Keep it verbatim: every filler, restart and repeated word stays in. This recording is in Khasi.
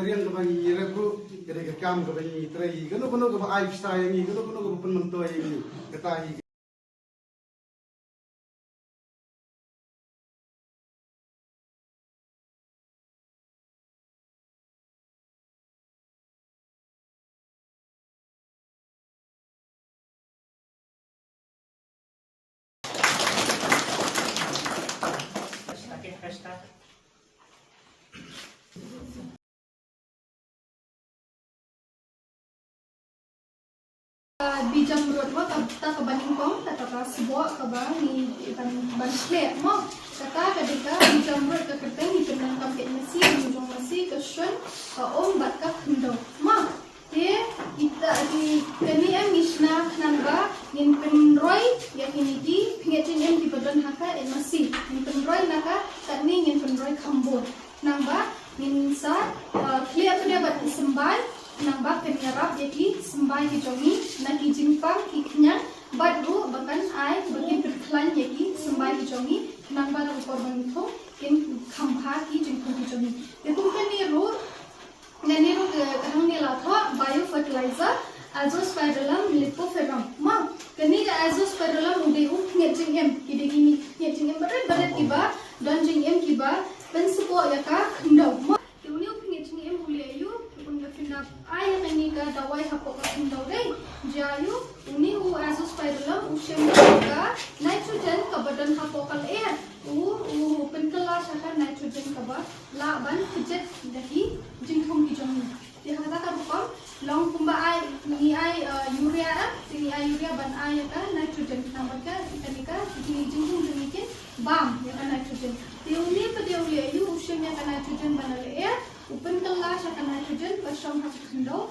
Ka dei kaba ngi rep ruh, ka dei ka kam kaba ngi trei, kano kano kaba ai pisa ïa ngi, kano kano kaba pynmyntoi ïa ngi, kata hi. Bijam rot wa ka ta ka baning kong ka ta ka sbo ka ba ni ban ban kle mo. Ka ta ka dei ka bijam rot ka kerteng ni kena kam ke nasi ni jong nasi ka shun ka om bat ka khendo mo. Te kita di kani em ni shna khnang ba ngin pynroi ya kini ki pynget jing em ki badon haka en nasi ngin pynroi naka kat ni ngin pynroi khambon. Nang ba ngin sa uh, khlieh pynïabat ki symbai nang ba kan ïarap ïa ki symbai ki jong ngi na ki jingpang ki khñiang bad ruh ba kan ai ba kin pyrkhlaiñ ïa ki symbai ki jong ngi nang ba ruh por ba ngi thung kin kham kha ki jingthung ki jong ngi. Te kum kane ruh ngan ïa ruh ka hangne la thoh biofertilizer azospirillum lipoferrum. Ma kane ka azospirillum u dei u pynïaid jingim ki dei ki pynïaid jingim barit barit ki ba don jingim ki ba pynsupport ïa ka khyndew. Te une u pynïaid jingim u leh aïu? Pynïaid jingim ai ïa kane ka dawai hapoh ka khyndew dei. Jia aïu? Une u azospirillum u shem ïa ka nitrogen ka ba don hapoh ka lyer. U u pynkylla sha ka nitrogen ka ba lah ban kjit da ki jingthung ki jong ngi. Te ha kata ka rukom long kumba ai ngi ai uh, urea, te ngi ai urea ban ai ïa ka nitrogen. Namar ka kane ka ki jingthung jong ngi kin bam ïa ka nitrogen. Te une pat u leh aïu? U shem ïa ka nitrogen ban leh, u pynkylla sha ka nitrogen ba shong ha ka khyndew.